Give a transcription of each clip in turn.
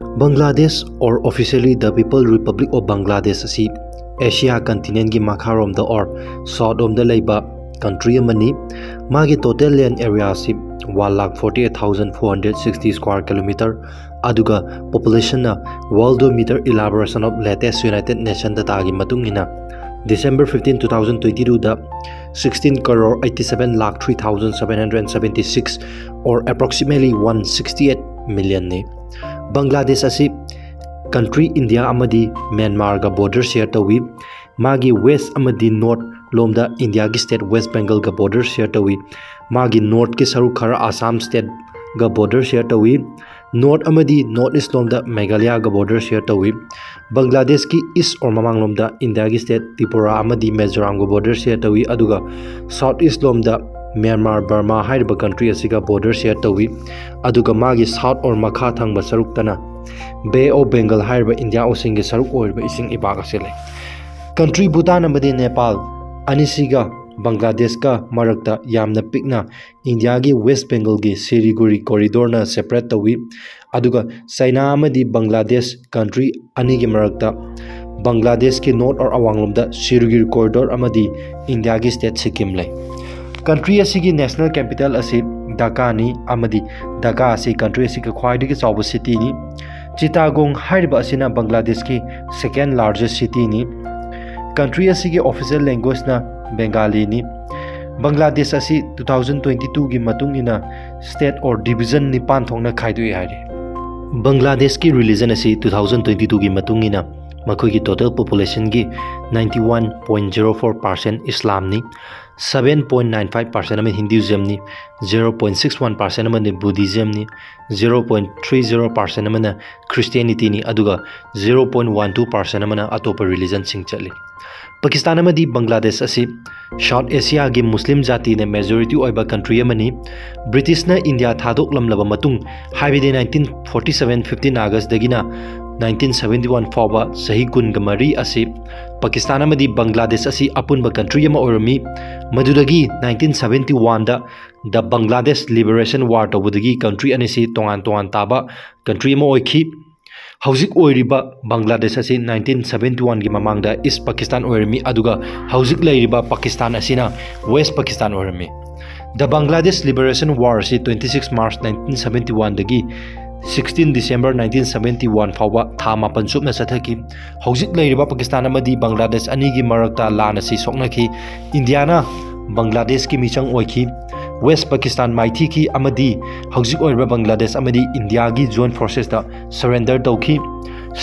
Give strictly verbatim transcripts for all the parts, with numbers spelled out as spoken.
Bangladesh, or officially the People Republic of Bangladesh, ꯑꯁꯤ Asia continentꯀꯤ ꯃꯈꯥꯔꯣꯝꯗ or south ꯔꯣꯝꯗ ꯂꯩꯕ country ꯑꯃꯅꯤ꯫ ꯃꯥꯒꯤ total land area ꯑꯁꯤ one lakh forty eight thousand four hundred sixty square kilometer, ꯑꯗꯨꯒ populationꯅ Worldometer elaboration of latest United Nation dataꯒꯤ ꯃꯇꯨꯡ ꯏꯟꯅ December fifteen, two thousand twenty twoꯗ sixteen crore eighty seven lakh three thousand seven hundred seventy six, or approximately one sixty eight millionꯅꯤ꯫ Bangladesh ꯑꯁꯤ country India ꯑꯃꯗꯤ ꯃ꯭ꯌꯥꯟꯃꯥꯔꯒ border share ꯇꯧꯏ꯫ ꯃꯥꯒꯤ west ꯑꯃꯗꯤ north ꯂꯣꯝꯗ ꯏꯟꯗꯤꯌꯥꯒꯤ state West Bengalꯒ border share ꯇꯧꯏ꯫ ꯃꯥꯒꯤ northꯀꯤ ꯁꯔꯨꯛ ꯈꯔ ꯑꯁꯥꯝ stateꯒ border share ꯇꯧꯏ꯫ North ꯑꯃꯗꯤ north east ꯂꯣꯝꯗ ꯃꯦꯘꯥꯂꯌꯥꯒ border share ꯇꯧꯏ꯫ ꯕꯪꯒ꯭ꯂꯥꯗꯦꯁꯀꯤ east or ꯃꯃꯥꯡꯂꯣꯝꯗ ꯏꯟꯗꯤꯌꯥꯒꯤ state ꯇ꯭ꯔꯤꯄꯨꯔꯥ ꯑꯃꯗꯤ ꯃꯤꯖꯣꯔꯥꯝꯒ border share ꯇꯧꯏ, ꯑꯗꯨꯒ south east ꯂꯣꯝꯗ ꯃ꯭ꯌꯥꯟꯃꯥꯔ, ꯕꯔꯃꯥ ꯍꯥꯏꯔꯤꯕ country ꯑꯁꯤꯒ border share ꯇꯧꯏ꯫ ꯑꯗꯨꯒ ꯃꯥꯒꯤ south or ꯃꯈꯥ ꯊꯪꯕ ꯁꯔꯨꯛꯇꯅ Bay of Bengal ꯍꯥꯏꯔꯤꯕ India Oceanꯒꯤ ꯁꯔꯨꯛ ꯑꯣꯏꯔꯤꯕ ꯏꯁꯤꯡ ꯏꯄꯥꯛ ꯑꯁꯤ ꯂꯩ꯫ Country ꯚꯨꯇꯥꯟ ꯑꯃꯗꯤ ꯅꯦꯄꯥꯜ ꯑꯅꯤꯁꯤꯒ ꯕꯪꯒ꯭ꯂꯥꯗꯦꯁꯀ ꯃꯔꯛꯇ ꯌꯥꯝꯅ ꯄꯤꯛꯅ ꯏꯟꯗꯤꯌꯥꯒꯤ West Bengalꯒꯤ ꯁꯤꯂꯤꯒꯨꯔꯤ corridorꯅ separate ꯇꯧꯏ꯫ ꯑꯗꯨꯒ ꯆꯥꯏꯅꯥ ꯑꯃꯗꯤ ꯕꯪꯒ꯭ꯂꯥꯗꯦꯁ country ꯑꯅꯤꯒꯤ ꯃꯔꯛꯇ ꯕꯪꯒ꯭ꯂꯥꯗꯦꯁꯀꯤ north or ꯑꯋꯥꯡꯂꯣꯝꯗ ꯁꯤꯂꯤꯒꯨꯔꯤ corridor ꯑꯃꯗꯤ ꯏꯟꯗꯤꯌꯥꯒꯤ state ꯁꯤꯛꯀꯤꯝ ꯂꯩ꯫ Country ꯑꯁꯤꯒꯤ national capital ꯑꯁꯤ ꯙꯥꯀꯥꯅꯤ, ꯑꯃꯗꯤ ꯙꯥꯀꯥ ꯑꯁꯤ country ꯑꯁꯤꯒꯤ ꯈ꯭ꯋꯥꯏꯗꯒꯤ ꯆꯥꯎꯕ cityꯅꯤ꯫ ꯆꯤꯇꯥꯒꯣꯡ ꯍꯥꯏꯔꯤꯕ ꯑꯁꯤꯅ ꯕꯪꯒ꯭ꯂꯥꯗꯦꯁꯀꯤ second largest cityꯅꯤ꯫ Country ꯑꯁꯤꯒꯤ official languageꯅ ꯕꯦꯡꯒꯥꯂꯤꯅꯤ꯫ ꯕꯪꯒ꯭ꯂꯥꯗꯦꯁ ꯑꯁꯤ two thousand twenty twoꯒꯤ ꯃꯇꯨꯡ ꯏꯟꯅ state or division ꯅꯤꯄꯥꯟ ꯊꯣꯛꯅ ꯈꯥꯏꯗꯣꯛꯏ ꯍꯥꯏꯔꯤ꯫ ꯕꯪꯒ꯭ꯂꯥꯗꯦꯁꯀꯤ religion ꯑꯁꯤ two thousand twenty twoꯒꯤ ꯃꯇꯨꯡ ꯏꯟꯅ ꯃꯈꯣꯏꯒꯤ total populationꯒꯤ ninety one point zero four percent ꯏꯁꯂꯥꯝꯅꯤ, seven point nine five percent ꯑꯃ Hinduismꯅꯤ, zero point six one percent ꯑꯃꯅ Buddhismꯅꯤ, zero point three zero percent ꯑꯃꯅ Christianityꯅꯤ, ꯑꯗꯨꯒ zero point one two percent ꯑꯃꯅ ꯑꯇꯣꯞꯄ religionꯁꯤꯡ ꯆꯠꯂꯤ꯫ ꯄꯥꯀꯤꯁꯇꯥꯟ ꯑꯃꯗꯤ ꯕꯪꯒ꯭ꯂꯥꯗꯦꯁ ꯑꯁꯤ South Asiaꯒꯤ ꯃꯨꯁꯂꯤꯝ ꯖꯥꯇꯤꯅ majority ꯑꯣꯏꯕ country ꯑꯃꯅꯤ꯫ ꯕ꯭ꯔꯤꯇꯤꯁꯅ ꯏꯟꯗꯤꯌꯥ ꯊꯥꯗꯣꯛꯂꯝꯂꯕ ꯃꯇꯨꯡ, ꯍꯥꯏꯕꯗꯤ nineteen forty seven fifteen Augustꯗꯒꯤꯅ nineteen seventy one ꯐꯥꯎꯕ ꯆꯍꯤ ꯀꯨꯟꯒ ꯃꯔꯤ ꯑꯁꯤ ꯄꯥꯀꯤꯁꯇꯥꯟ ꯑꯃꯗꯤ ꯕꯪꯒ꯭ꯂꯥꯗꯦꯁ ꯑꯁꯤ ꯑꯄꯨꯟꯕ country ꯑꯃ ꯑꯣꯏꯔꯝꯃꯤ꯫ ꯃꯗꯨꯗꯒꯤ nineteen seventy oneꯗ the Bangladesh Liberation War ꯇꯧꯕꯗꯒꯤ country ꯑꯅꯤꯁꯤ ꯇꯣꯉꯥꯟ ꯇꯣꯉꯥꯟ ꯇꯥꯕ country ꯑꯃ ꯑꯣꯏꯈꯤ꯫ ꯍꯧꯖꯤꯛ ꯑꯣꯏꯔꯤꯕ ꯕꯪꯒ꯭ꯂꯥꯗꯦꯁ ꯑꯁꯤ ꯅꯥꯏꯟꯇꯤꯟ ꯁꯕꯦꯟꯇꯤ ꯋꯥꯟꯒꯤ ꯃꯃꯥꯡꯗ ꯏꯁ ꯄꯥꯀꯤꯁꯇꯥꯟ ꯑꯣꯏꯔꯝꯃꯤ, ꯑꯗꯨꯒ ꯍꯧꯖꯤꯛ ꯂꯩꯔꯤꯕ ꯄꯥꯀꯤꯁꯇꯥꯟ ꯑꯁꯤꯅ ꯋꯦꯁ ꯄꯥꯀꯤꯁꯇꯥꯟ ꯑꯣꯏꯔꯝꯃꯤ꯫ The Bangladesh Liberation War ꯑꯁꯤ twenty six March nineteen seventy one ꯗꯒꯤ sixteen December nineteen seventy one ꯐꯥꯎꯕ ꯊꯥ ꯃꯥꯄꯟ ꯆꯨꯞꯅ ꯆꯠꯊꯈꯤ꯫ ꯍꯧꯖꯤꯛ ꯂꯩꯔꯤꯕ ꯄꯥꯀꯤꯁꯇꯥꯟ ꯑꯃꯗꯤ ꯕꯪꯒ꯭ꯂꯥꯗꯦꯁ ꯑꯅꯤꯒꯤ ꯃꯔꯛꯇ ꯂꯥꯟ ꯑꯁꯤ ꯁꯣꯛꯅꯈꯤ꯫ ꯏꯟꯗꯤꯌꯥꯅ ꯕꯪꯒ꯭ꯂꯥꯗꯦꯁꯀꯤ ꯃꯤꯆꯪ ꯑꯣꯏꯈꯤ꯫ ꯋꯦꯁ ꯄꯥꯀꯤꯁꯇꯥꯟ ꯃꯥꯏꯊꯤꯈꯤ ꯑꯃꯗꯤ ꯍꯧꯖꯤꯛ ꯑꯣꯏꯔꯤꯕ ꯕꯪꯒ꯭ꯂꯥꯗꯦꯁ ꯑꯃꯗꯤ ꯏꯟꯗꯤꯌꯥꯒꯤ joint forces ꯇ surrender ꯇꯧꯈꯤ꯫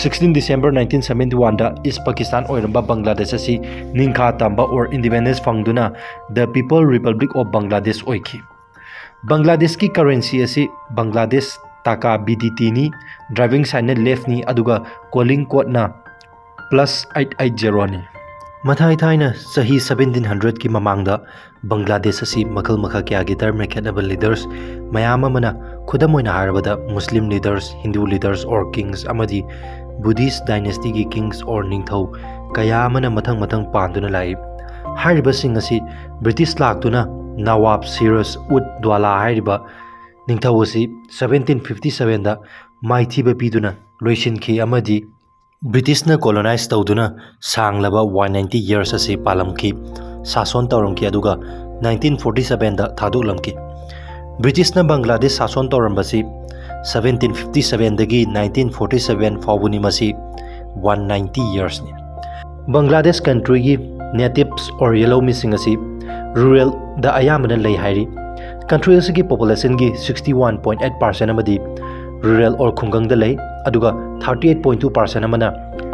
sixteen December nineteen seventy one ꯗ ꯏꯁ ꯄꯥꯀꯤꯁꯇꯥꯟ ꯑꯣꯏꯔꯝꯕ ꯕꯪꯒ꯭ꯂꯥꯗꯦꯁ ꯑꯁꯤ ꯅꯤꯡꯈꯥ ꯇꯝꯕ or independence ꯐꯪꯗꯨꯅ The People Republic of Bangladesh ꯑꯣꯏꯈꯤ꯫ ꯕꯪꯒ꯭ꯂꯥꯗꯦꯁꯀꯤ currency ꯑꯁꯤ ꯕꯪꯒ꯭ꯂꯥꯗꯦꯁ ꯇꯥꯀꯥ B D T ꯅꯤ, driving sign ꯅ left ꯅꯤ, ꯑꯗꯨꯒ calling code ꯅ plus eight eight zero ꯅꯤ꯫ ꯃꯊꯥꯏ ꯊꯥꯏꯅ ꯆꯍꯤ seventeen hundred ꯀꯤ ꯃꯃꯥꯡꯗ ꯕꯪꯒ꯭ꯂꯥꯗꯦꯁ ꯑꯁꯤ ꯃꯈꯜ ꯃꯈꯥ ꯀꯌꯥꯒꯤ ꯙꯔꯃ ꯈꯦꯠꯅꯕ leaders ꯃꯌꯥꯝ ꯑꯃꯅ, ꯈꯨꯗꯝ ꯑꯣꯏꯅ ꯍꯥꯏꯔꯕꯗ Muslim leaders, Hindu leaders or kings ꯑꯃꯗꯤ Buddhist dynasty ꯒꯤ kings or ꯅꯤꯡꯊꯧ ꯀꯌꯥ ꯑꯃꯅ ꯃꯊꯪ ꯃꯊꯪ ꯄꯥꯟꯗꯨꯅ ꯂꯥꯛꯏ꯫ ꯍꯥꯏꯔꯤꯕꯁꯤꯡ ꯑꯁꯤ ꯕ꯭ꯔꯤꯇꯤꯁ ꯂꯥꯛꯇꯨꯅ ꯅꯋꯥꯕ ꯁꯤꯔꯥꯖ ꯎꯗ ꯗ꯭ꯋꯥꯂꯥ ꯍꯥꯏꯔꯤꯕ ꯅꯤꯡꯊꯧ ꯑꯁꯤ seventeen fifty seven ꯗ ꯃꯥꯏꯊꯤꯕ ꯄꯤꯗꯨꯅ ꯂꯣꯏꯁꯤꯟꯈꯤ ꯑꯃꯗꯤ ꯕ꯭ꯔꯤꯇꯤꯁꯅ colonize ꯇꯧꯗꯨꯅ ꯁꯥꯡꯂꯕ one ninety years ꯑꯁꯤ ꯄꯥꯜꯂꯝꯈꯤ, ꯁꯥꯁꯣꯟ ꯇꯧꯔꯝꯈꯤ, ꯑꯗꯨꯒ nineteen forty seven ꯗ ꯊꯥꯗꯣꯛꯂꯝꯈꯤ꯫ ꯕ꯭ꯔꯤꯇꯤꯁꯅ ꯕꯪꯒ꯭ꯂꯥꯗꯦꯁ ꯁꯥꯁꯣꯟ ꯇꯧꯔꯝꯕꯁꯤ seventeen fifty seven ꯗꯒꯤ nineteen forty seven ꯐꯥꯎꯕꯅꯤ, ꯃꯁꯤ one ninety years ꯅꯤ꯫ ꯕꯪꯒ꯭ꯂꯥꯗꯦꯁ country ꯒꯤ natives or ꯌꯦꯜꯍꯧꯃꯤꯁꯤꯡ ꯑꯁꯤ rural ꯗ ꯑꯌꯥꯝꯕꯅ ꯂꯩ ꯍꯥꯏꯔꯤ꯫ Country ꯑꯁꯤꯒꯤ population ꯒꯤ sixty one point eight percent ꯑꯃꯗꯤ rural or ꯈꯨꯡꯒꯪꯗ ꯂꯩ, ꯑꯗꯨꯒ thirty eight point two percent ꯑꯃꯅ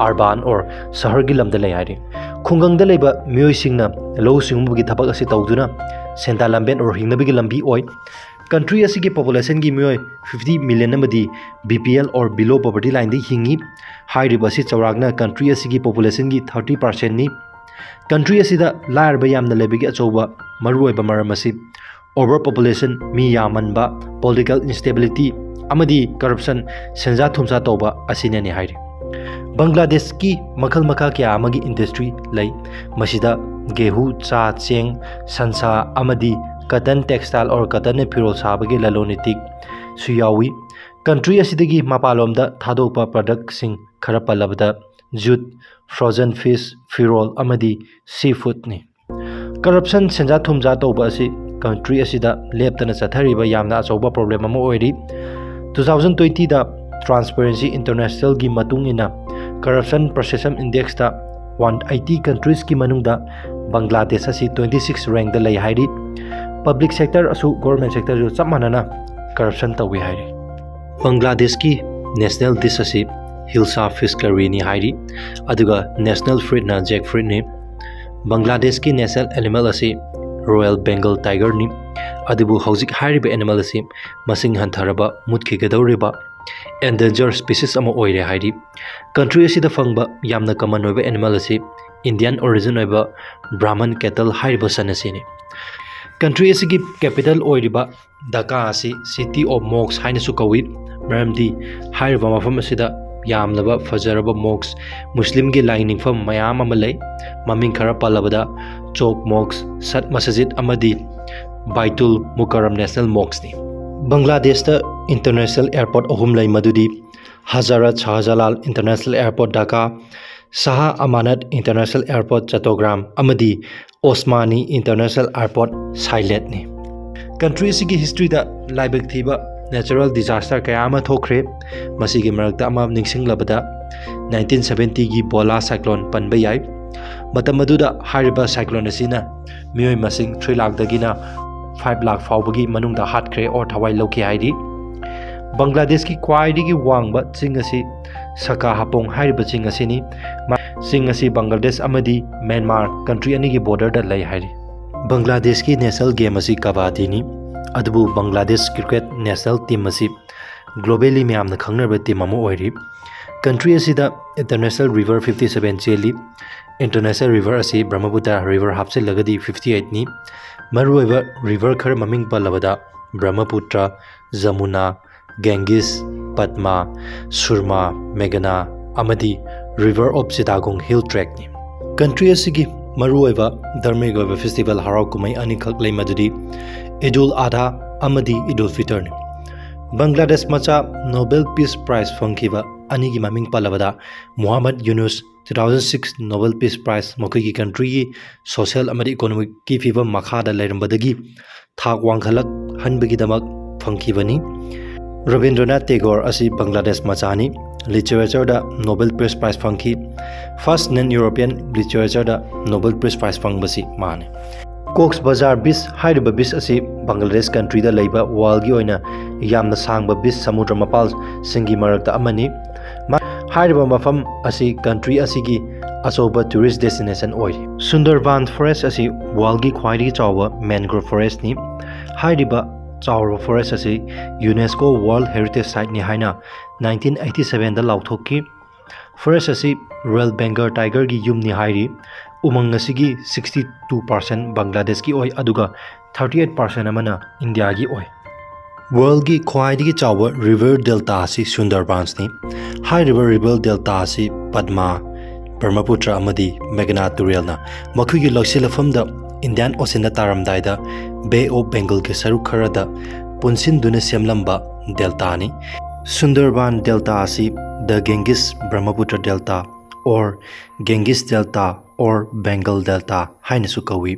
urban or ꯁꯍꯔꯒꯤ ꯂꯝꯗ ꯂꯩ ꯍꯥꯏꯔꯤ꯫ ꯈꯨꯡꯒꯪꯗ ꯂꯩꯕ ꯃꯤꯑꯣꯏꯁꯤꯡꯅ ꯂꯧꯎ ꯁꯤꯡꯎꯕꯒꯤ ꯊꯕꯛ ꯑꯁꯤ ꯇꯧꯗꯨꯅ ꯁꯦꯟꯗꯥꯟ ꯂꯝꯕꯦꯟ or ꯍꯤꯡꯅꯕꯒꯤ ꯂꯝꯕꯤ ꯑꯣꯏ꯫ Country ꯑꯁꯤꯒꯤ population ꯒꯤ ꯃꯤꯑꯣꯏ fifty million ꯑꯃꯗꯤ B P L or below poverty line ꯗ ꯍꯤꯡꯉꯤ꯫ ꯍꯥꯏꯔꯤꯕ ꯑꯁꯤ ꯆꯥꯎꯔꯥꯛꯅ country ꯑꯁꯤꯒꯤ population ꯒꯤ thirty percent ꯅꯤ꯫ Country ꯑꯁꯤꯗ ꯂꯥꯏꯔꯕ ꯌꯥꯝꯅ ꯂꯩꯕꯒꯤ ꯑꯆꯧꯕ ꯃꯔꯨꯑꯣꯏꯕ ꯃꯔꯝ ꯑꯁꯤ over population, ꯃꯤ ꯌꯥꯝꯃꯟꯕ, political instability ꯑꯃꯗꯤ corruption, ꯁꯦꯟꯖꯥ ꯊꯨꯝꯖꯥ ꯇꯧꯕ ꯑꯁꯤꯅꯅꯤ ꯍꯥꯏꯔꯤ꯫ ꯕꯪꯒ꯭ꯂꯥꯗꯦꯁꯀꯤ ꯃꯈꯜ ꯃꯈꯥ ꯀꯌꯥ ꯑꯃꯒꯤ industry ꯂꯩ꯫ ꯃꯁꯤꯗ ꯒꯦꯍꯨ, ꯆꯥ, ꯆꯦꯡ, ꯁꯟꯁꯥ ꯑꯃꯗꯤ cotton textile or cotton ꯅ ꯐꯤꯔꯣꯜ ꯁꯥꯕꯒꯤ ꯂꯂꯣꯟ ꯏꯇꯤꯛꯁꯨ ꯌꯥꯎꯏ꯫ Country ꯑꯁꯤꯗꯒꯤ ꯃꯄꯥꯟꯂꯣꯝꯗ ꯊꯥꯗꯣꯛꯄ productꯁꯤꯡ ꯈꯔ ꯄꯜꯂꯕꯗ jute, frozen fish, ꯐꯤꯔꯣꯜ ꯑꯃꯗꯤ sea foodꯅꯤ꯫ Corruption, ꯁꯦꯟꯖꯥ ꯊꯨꯝꯖꯥ ꯇꯧꯕ ꯑꯁꯤ country ꯑꯁꯤꯗ ꯂꯦꯞꯇꯅ ꯆꯠꯊꯔꯤꯕ ꯌꯥꯝꯅ ꯑꯆꯧꯕ problem ꯑꯃ ꯑꯣꯏꯔꯤ꯫ Two thousand twentyꯗ Transparency Internationalꯒꯤ ꯃꯇꯨꯡ ꯏꯟꯅ Corruption Perception Indexꯇ one eighty countriesꯀꯤ ꯃꯅꯨꯡꯗ ꯕꯪꯒ꯭ꯂꯥꯗꯦꯁ ꯑꯁꯤ twenty six rankꯗ ꯂꯩ ꯍꯥꯏꯔꯤ꯫ Public sector ꯑꯁꯨ government sectorꯁꯨ ꯆꯞ ꯃꯥꯟꯅꯅ corruption ꯇꯧꯏ ꯍꯥꯏꯔꯤ꯫ ꯕꯪꯒ꯭ꯂꯥꯗꯦꯁꯀꯤ national dish ꯑꯁꯤ ꯍꯤꯜꯁꯥ fish curryꯅꯤ ꯍꯥꯏꯔꯤ, ꯑꯗꯨꯒ national fruitꯅ jackfruitꯅꯤ꯫ ꯕꯪꯒ꯭ꯂꯥꯗꯦꯁꯀꯤ national animal ꯑꯁꯤ Royal Bengal tigerꯅꯤ, ꯑꯗꯨꯕꯨ ꯍꯧꯖꯤꯛ ꯍꯥꯏꯔꯤꯕ animal ꯑꯁꯤ ꯃꯁꯤꯡ ꯍꯟꯊꯔꯕ, ꯃꯨꯠꯈꯤꯒꯗꯧꯔꯤꯕ endanger species ꯑꯃ ꯑꯣꯏꯔꯦ ꯍꯥꯏꯔꯤ꯫ Country ꯑꯁꯤꯗ ꯐꯪꯕ ꯌꯥꯝꯅ common ꯑꯣꯏꯕ animal ꯑꯁꯤ Indian origin ꯑꯣꯏꯕ Brahman cattle ꯍꯥꯏꯔꯤꯕ ꯁꯟ ꯑꯁꯤꯅꯤ꯫ Country ꯑꯁꯤꯒꯤ capital ꯑꯣꯏꯔꯤꯕ ꯙꯥꯀꯥ ꯑꯁꯤ City of Mosques ꯍꯥꯏꯅꯁꯨ ꯀꯧꯏ, ꯃꯔꯝꯗꯤ ꯍꯥꯏꯔꯤꯕ ꯃꯐꯝ ꯑꯁꯤꯗ ꯌꯥꯝꯂꯕ ꯐꯖꯔꯕ mosques, ꯃꯨꯁꯂꯤꯝꯒꯤ ꯂꯥꯏꯅꯤꯡꯐꯝ ꯃꯌꯥꯝ ꯑꯃ ꯂꯩ꯫ ꯃꯃꯤꯡ ꯈꯔ ꯄꯜꯂꯕꯗ Chowk Mosque, Sat Masjid ꯑꯃꯗꯤ Baitul Mukarram National Mosqueꯅꯤ꯫ ꯕꯪꯒ꯭ꯂꯥꯗꯦꯁꯇ international airport ꯑꯍꯨꯝ ꯂꯩ, ꯃꯗꯨꯗꯤ Hazrat ꯁꯥꯍꯖꯂꯥꯜ International Airport Dhaka, Shah ꯑꯃꯥꯅꯠ International Airport ꯆꯠꯇꯣꯒ꯭ꯔꯥꯝ ꯑꯃꯗꯤ ꯑꯣꯁꯃꯥꯅꯤ International Airport ꯁꯥꯏꯂꯦꯠꯅꯤ꯫ Country ꯑꯁꯤꯒꯤ historyꯗ ꯂꯥꯏꯕꯛ ꯊꯤꯕ natural disaster ꯀꯌꯥ ꯑꯃ ꯊꯣꯛꯈ꯭ꯔꯦ꯫ ꯃꯁꯤꯒꯤ ꯃꯔꯛꯇ ꯑꯃ ꯅꯤꯡꯁꯤꯡꯂꯕꯗ nineteen seventyꯒꯤ ꯕꯣꯂꯥ cyclone ꯄꯟꯕ ꯌꯥꯏ꯫ ꯃꯇꯝ ꯑꯗꯨꯗ ꯍꯥꯏꯔꯤꯕ cyclone ꯑꯁꯤꯅ ꯃꯤꯑꯣꯏ ꯃꯁꯤꯡ three ꯂꯥꯛꯇꯒꯤꯅ five ꯂꯥꯛ ꯐꯥꯎꯕꯒꯤ ꯃꯅꯨꯡꯗ ꯍꯥꯠꯈ꯭ꯔꯦ or ꯊꯋꯥꯏ ꯂꯧꯈꯤ ꯍꯥꯏꯔꯤ꯫ ꯕꯪꯒ꯭ꯂꯥꯗꯦꯁꯀꯤ ꯈ꯭ꯋꯥꯏꯗꯒꯤ ꯋꯥꯡꯕ ꯆꯤꯡ ꯑꯁꯤ ꯁꯀꯥ ꯍꯥꯄꯣꯡ ꯍꯥꯏꯔꯤꯕ ꯆꯤꯡ ꯑꯁꯤꯅꯤ꯫ ꯃ-, ꯆꯤꯡ ꯑꯁꯤ ꯕꯪꯒ꯭ꯂꯥꯗꯦꯁ ꯑꯃꯗꯤ ꯃ꯭ꯌꯥꯟꯃꯥꯔ country ꯑꯅꯤꯒꯤ borderꯗ ꯂꯩ ꯍꯥꯏꯔꯤ꯫ ꯕꯪꯒ꯭ꯂꯥꯗꯦꯁꯀꯤ national game ꯑꯁꯤ ꯀꯕꯥꯗꯤꯅꯤ, ꯑꯗꯨꯕꯨ ꯕꯪꯒ꯭ꯂꯥꯗꯦꯁ cricket national team ꯑꯁꯤ globally ꯃꯌꯥꯝꯅ ꯈꯪꯅꯔꯕ team ꯑꯃ ꯑꯣꯏꯔꯤ꯫ Country ꯑꯁꯤꯗ international river fifty seven ꯆꯦꯜꯂꯤ꯫ International river ꯑꯁꯤ ꯕ꯭ꯔꯍ꯭ꯃꯄꯨꯇ꯭ꯔ river ꯍꯥꯞꯆꯤꯜꯂꯒꯗꯤ fifty eightꯅꯤ꯫ ꯃꯔꯨꯑꯣꯏꯕ river ꯈꯔ ꯃꯃꯤꯡ ꯄꯜꯂꯕꯗ ꯕ꯭ꯔꯍ꯭ꯃꯄꯨꯇ꯭ꯔ, ꯖꯃꯨꯅꯥ, ꯒꯦꯡꯒꯤꯁ, ꯄꯗꯃꯥ, ꯁꯨꯔꯃꯥ, ꯃꯦꯘꯅꯥ ꯑꯃꯗꯤ River of Chittagong Hill Trekꯅꯤ꯫ Country ꯑꯁꯤꯒꯤ ꯃꯔꯨꯑꯣꯏꯕ ꯙꯔꯃꯤꯛ ꯑꯣꯏꯕ festival, ꯍꯔꯥꯎ ꯀꯨꯝꯍꯩ ꯑꯅꯤꯈꯛ ꯂꯩ, ꯃꯗꯨꯗꯤ ꯏꯗ ꯎꯜ ꯑꯙꯥ ꯑꯃꯗꯤ ꯏꯗ ꯎꯜ ꯐꯤꯇꯔꯅꯤ꯫ ꯕꯪꯒ꯭ꯂꯥꯗꯦꯁ ꯃꯆꯥ ꯅꯣꯕꯦꯜ ꯄꯤꯁ ꯄ꯭ꯔꯥꯏꯖ ꯐꯪꯈꯤꯕ ꯑꯅꯤꯒꯤ ꯃꯃꯤꯡ ꯄꯜꯂꯕꯗ, ꯃꯨꯍꯝꯃꯗ ꯌꯨꯅꯨꯁ, two thousand six Nobel Peace Prize, ꯃꯈꯣꯏꯒꯤ ꯀꯟꯇ꯭ꯔꯤꯒꯤ ꯁꯣꯁꯤꯌꯦꯜ ꯑꯃꯗꯤ ꯏꯀꯣꯅꯣꯃꯤꯛꯀꯤ ꯐꯤꯕꯝ ꯃꯈꯥꯗ ꯂꯩꯔꯝꯕꯗꯒꯤ ꯊꯥꯛ ꯋꯥꯡꯈꯠꯂꯛꯍꯟꯕꯒꯤꯗꯃꯛ ꯐꯪꯈꯤꯕꯅꯤ꯫ ꯔꯕꯤꯟꯗ꯭ꯔꯅꯥꯊ ꯇꯦꯒꯣꯔ ꯑꯁꯤ ꯕꯪꯒ꯭ꯂꯥꯗꯦꯁ ꯃꯆꯥꯅꯤ꯫ ꯂꯤꯇꯔꯦꯆꯔꯗ ꯅꯣꯕꯦꯜ ꯄꯤꯁ ꯄ꯭ꯔꯥꯏꯖ ꯐꯪꯈꯤ꯫ ꯐꯥꯔꯁ ꯅꯟ ꯌꯨꯔꯣꯄꯤꯌꯟ ꯂꯤꯇꯔꯦꯆꯔꯗ ꯅꯣꯕꯦꯜ ꯄꯤꯁ ꯄ꯭ꯔꯥꯏꯖ ꯐꯪꯕꯁꯤ ꯃꯥꯅꯤ꯫ ꯀꯣꯛꯁ ꯕꯖꯥꯔ ꯕꯤꯆ ꯍꯥꯏꯔꯤꯕ ꯕꯤꯆ ꯑꯁꯤ ꯕꯪꯒ꯭ꯂꯥꯗꯦꯁ ꯀꯟꯇ꯭ꯔꯤꯗ ꯂꯩꯕ ꯋꯥꯔꯜꯒꯤ ꯑꯣꯏꯅ ꯌꯥꯝꯅ ꯁꯥꯡꯕ ꯕꯤꯆ, ꯁꯃꯨꯗ꯭ꯔ ꯃꯄꯥꯜꯁꯤꯡꯒꯤ ꯃꯔꯛꯇ ꯑꯃꯅꯤ꯫ ꯃ-, ꯍꯥꯏꯔꯤꯕ ꯃꯐꯝ ꯑꯁꯤ ꯀꯟꯇ꯭ꯔꯤ ꯑꯁꯤꯒꯤ ꯑꯆꯧꯕ ꯇꯨꯔꯤꯁ ꯗꯦꯁꯇꯤꯅꯦꯁꯟ ꯑꯣꯏꯔꯤ꯫ ꯁꯨꯟꯗꯔꯕꯥꯟ ꯐꯣꯔꯦꯁ ꯑꯁꯤ ꯋꯥꯔꯜꯒꯤ ꯈ꯭ꯋꯥꯏꯗꯒꯤ ꯆꯥꯎꯕ ꯃꯦꯟꯒ꯭ꯔꯣꯚ ꯐꯣꯔꯦꯁꯅꯤ꯫ ꯍꯥꯏꯔꯤꯕ ꯆꯥꯎꯔꯕ ꯐꯣꯔꯦꯁ ꯑꯁꯤ ꯌꯨꯅꯦꯁꯀꯣ ꯋꯥꯔꯜ ꯍꯦꯔꯤꯇꯦꯖ ꯁꯥꯏꯠꯅꯤ ꯍꯥꯏꯅ nineteen eighty sevenꯗ ꯂꯥꯎꯊꯣꯛꯈꯤ꯫ ꯐꯣꯔꯦꯁ ꯑꯁꯤ ꯔꯣꯌꯦꯜ ꯕꯦꯡꯒꯜ ꯇꯥꯏꯒꯔꯒꯤ ꯌꯨꯝꯅꯤ ꯍꯥꯏꯔꯤ꯫ ꯎꯃꯪ ꯑꯁꯤꯒꯤ sixty two percent ꯕꯪꯒ꯭ꯂꯥꯗꯦꯁꯀꯤ ꯑꯣꯏ, ꯑꯗꯨꯒ thirty eight percent ꯑꯃꯅ ꯏꯟꯗꯤꯌꯥꯒꯤ ꯑꯣꯏ꯫ ꯋꯥꯔꯜꯒꯤ ꯈ꯭ꯋꯥꯏꯗꯒꯤ ꯆꯥꯎꯕ ꯔꯤꯚꯔ ꯗꯦꯜꯇꯥ ꯑꯁꯤ ꯁꯨꯟꯗꯔꯕꯥꯟꯁꯅꯤ꯫ ꯍꯥꯏꯔꯤꯕ ꯔꯤꯚꯔ ꯗꯦꯜꯇꯥ ꯑꯁꯤ ꯄꯗꯃꯥ, ꯕ꯭ꯔꯍ꯭ꯃꯄꯨꯇ꯭ꯔ ꯑꯃꯗꯤ ꯃꯦꯘꯅꯥ ꯇꯨꯔꯦꯜꯅ ꯃꯈꯣꯏꯒꯤ ꯂꯣꯏꯁꯤꯜꯂꯐꯝꯗ ꯏꯟꯗꯤꯌꯥꯟ ꯑꯣꯁꯤꯟꯗ ꯇꯥꯔꯝꯗꯥꯏꯗ ꯕꯦ ꯑꯣꯐ ꯕꯦꯡꯒꯜꯒꯤ ꯁꯔꯨꯛ ꯈꯔꯗ ꯄꯨꯟꯁꯤꯟꯗꯨꯅ ꯁꯦꯝꯂꯝꯕ ꯗꯦꯜꯇꯥꯅꯤ꯫ ꯁꯨꯟꯗꯔꯕꯥꯟ ꯗꯦꯜꯇꯥ ꯑꯁꯤ The Ganges Brahmaputra Delta or Ganges Delta or Bengal Delta ꯍꯥꯏꯅꯁꯨ ꯀꯧꯏ꯫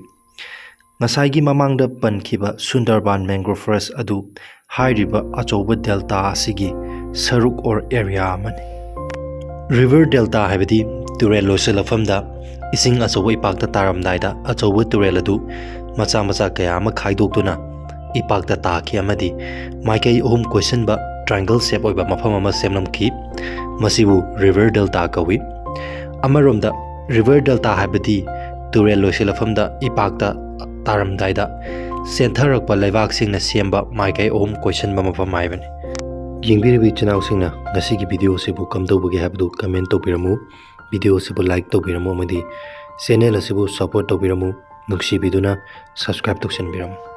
ꯉꯁꯥꯏꯒꯤ ꯃꯃꯥꯡꯗ ꯄꯟꯈꯤꯕ ꯁꯨꯟꯗꯔꯕꯥꯟ ꯃꯦꯡꯒ꯭ꯔꯣꯚ ꯐꯣꯔꯦꯁ ꯑꯗꯨ ꯍꯥꯏꯔꯤꯕ ꯑꯆꯧꯕ ꯗꯦꯜꯇꯥ ꯑꯁꯤꯒꯤ ꯁꯔꯨꯛ or area ꯑꯃꯅꯤ꯫ ꯔꯤꯚꯔ ꯗꯦꯜꯇꯥ ꯍꯥꯏꯕꯗꯤ ꯇꯨꯔꯦꯜ ꯂꯣꯏꯁꯤꯜꯂꯐꯝꯗ ꯏꯁꯤꯡ ꯑꯆꯧꯕ ꯏꯄꯥꯛꯇ ꯇꯥꯔꯝꯗꯥꯏꯗ ꯑꯆꯧꯕ ꯇꯨꯔꯦꯜ ꯑꯗꯨ ꯃꯆꯥ ꯃꯆꯥ ꯀꯌꯥ ꯑꯃ ꯈꯥꯏꯗꯣꯛꯇꯨꯅ ꯏꯄꯥꯛꯇ ꯇꯥꯈꯤ ꯑꯃꯗꯤ ꯃꯥꯏꯀꯩ ꯑꯍꯨꯝ ꯀꯣꯏꯁꯤꯟꯕ triangle shape ꯑꯣꯏꯕ ꯃꯐꯝ ꯑꯃ ꯁꯦꯝꯂꯝꯈꯤ꯫ ꯃꯁꯤꯕꯨ ꯔꯤꯚꯔ ꯗꯦꯜꯇꯥ ꯀꯧꯏ꯫ ꯑꯃꯔꯣꯝꯗ ꯔꯤꯚꯔ ꯗꯦꯜꯇꯥ ꯍꯥꯏꯕꯗꯤ ꯇꯨꯔꯦꯜ ꯂꯣꯏꯁꯤꯜꯂꯐꯝꯗ ꯏꯄꯥꯛꯇ ꯇꯥꯔꯝꯗꯥꯏꯗ ꯆꯦꯟꯊꯔꯛꯄ ꯂꯩꯕꯥꯛꯁꯤꯡꯅ ꯁꯦꯝꯕ ꯃꯥꯏꯀꯩ ꯑꯍꯨꯝ ꯀꯣꯏꯁꯤꯟꯕ ꯃꯐꯝ ꯍꯥꯏꯕꯅꯤ꯫ ꯌꯦꯡꯕꯤꯔꯤꯕ ꯏꯆꯤꯟ ꯏꯅꯥꯎꯁꯤꯡꯅ ꯉꯁꯤꯒꯤ video ꯑꯁꯤꯕꯨ ꯀꯝꯗꯧꯕꯒꯦ ꯍꯥꯏꯕꯗꯨ comment ꯇꯧꯕꯤꯔꯝꯃꯨ꯫ Video ꯑꯁꯤꯕꯨ like ꯇꯧꯕꯤꯔꯝꯃꯨ ꯑꯃꯗꯤ channel ꯑꯁꯤꯕꯨ support ꯇꯧꯕꯤꯔꯝꯃꯨ꯫ ꯅꯨꯡꯁꯤꯕꯤꯗꯨꯅ subscribe ꯇꯧꯁꯤꯟꯕꯤꯔꯝꯃꯨ꯫